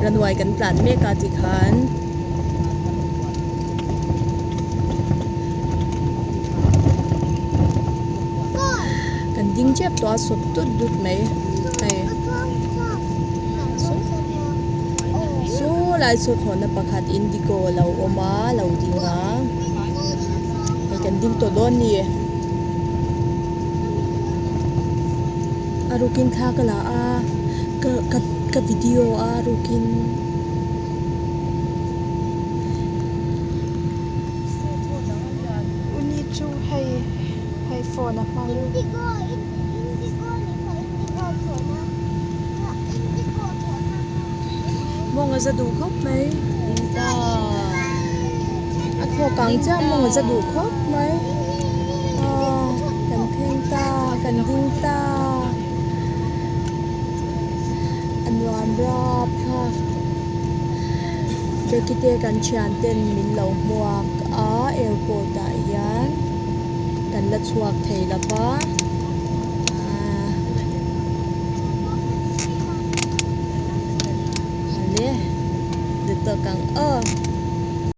Runway kan tlan mek a tikhan kan ding tep tawh a sawp dut dut mai hei saw lai saw thlawhna pakhat indigo a lo awm a lo ding a hei kan ding tawh dawn a ni a rukin thla ka la a ka ka ka video a rukin. Uni chu hei hei phone a hmang. Mawng a za duh khawp mai a thlawk ang chiah mawng a za duh khawp mai aw kan thleng ta kan ding ta a nuam rap thlak Jackie te kan thian ten min lo hmuak a airport ah hian kan la chhuak thei lo va ahh ale duh tawk ang aw.